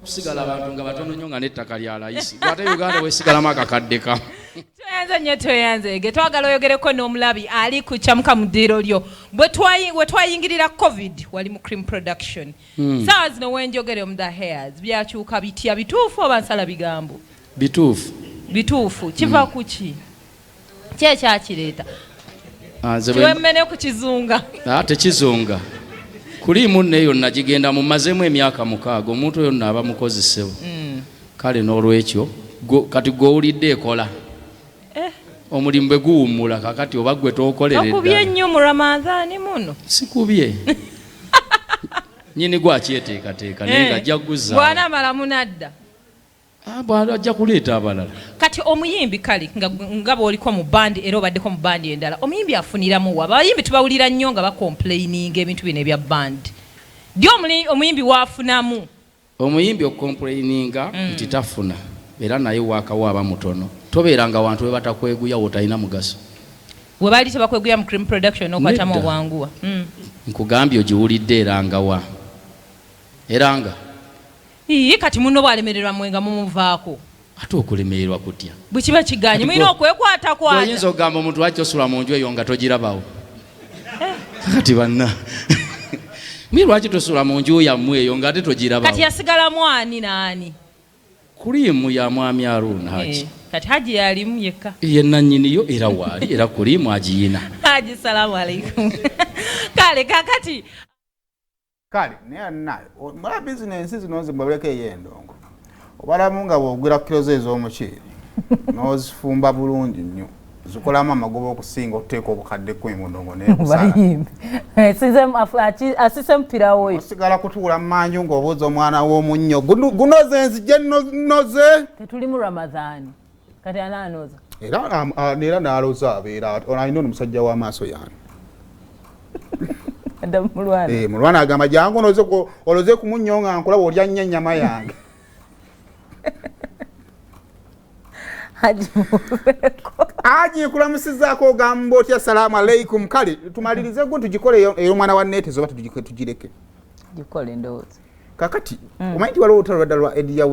Kusigala abantu nga batono nnyo nga n'ettaka lya layisi, ate Uganda wesigalamu akakadde kamu. Tweyanze nnyo, tweyanze ge. Twagala oyogereko n'omulabi ali ku Kyamuka mu ddiiro lyo. Bwe twayingirira COVID, wali mu Cream Production. Saawa zino wenjogere mu The Hairs, byakyuka bitya? Bituufu oba nsala bigambo? Bituufu. Bituufu. Kiva ku ki? Ki ekyakireeta? Ah, nze bwe- Kiwemmene ku kizunga. Ah, tekizunga. Kuliimu nno eyo nagigenda mumazeemu emyaka 6. Omuntu oyo nno aba mukozi, ssebo. Kale n'olwekyo kati gw'owulidde ekola omulimu bwe guwummula, kakati oba gwe tookolere Okubye ddala. nnyo mu Ramadhaani muno. Sikubye, nyini gwakyeteekateeka, naye nga ajja kuguzaawo. Bw'anaamala munadda. Ah, bw'aba ajja kuleeta abalala. Kati omuyimbi, kale nga bw'oliko mu bandi era obaddeko mu bandi endala, omuyimbi afuniramu wa? Abayimbi tubawulira nnyo nga bacomplaininga ebintu bino ebya bandi. Ddi omuyimbi waafunamu? Omuyimbi okucomplaininga nti tafuna, era naye waakawo aba mutono. Tobeeranga wantu we batakweguya, wotalina mugaso. We baali tebakweguya mu Cream Production n'okwatamu Nedda. obwanguwa. Nkugambye ogiwulidde eranga wa? Eranga. Ii, kati muno bwalemererwa, mmwe nga mumuvaako. Ate okulemererwa kutya? Bwe kiba kiganye, Kati mulina okwekwatakwata. Oyinza okugamba omuntu, "Lwaki osula mu nju eyo nga togirabawo?" Kati banna mi, lwaki tosula mu nju yammwe eyo nga ate togirabawo? Kati yasigalamu ani n'ani? Kuliimu ya mwami Aruna Haji. Eh, kati Haji yalimu yekka? Ye nannyiniyo, era waali, era kuliimu agiyina. Haji, salamu alaikum. Kale kakati Kale naye naye mala bizinensi zino nze mbabuleko ey'endongo. Obalamu nga bw'ogula kiro zo ez'omuceere n'ozifumba bulungi nnyo, zikolamu amagoba okusinga okuteeka obukadde 10 mu ndongo nekusala. Bayimbi asise mupira oyo. Osigala kutuula mu manju ng'obuuza omwana w'omunnyo, "Gunoze nzije noze?" Tetuli mu Ramadhaani, kati anaanoza? Era era n'aloza abeera alina ono musajja w'amaaso yange. Adamu Mulwana. Eh, Mulwana agamba, "Jangu onoze oloze ku munnyo nga nkulaba olya nnyo ennyama yange." Haji, muveeko. Aji, nkulamusizaako, ogamba otya? Salaamu aleikum. Kale tumalirize gu tugikole ey'omwana wa netes oba tugireke? Gikole, ndowooza. Kakati omanyi nti waliwo olutalo lwadda lwa Eddy Yawe.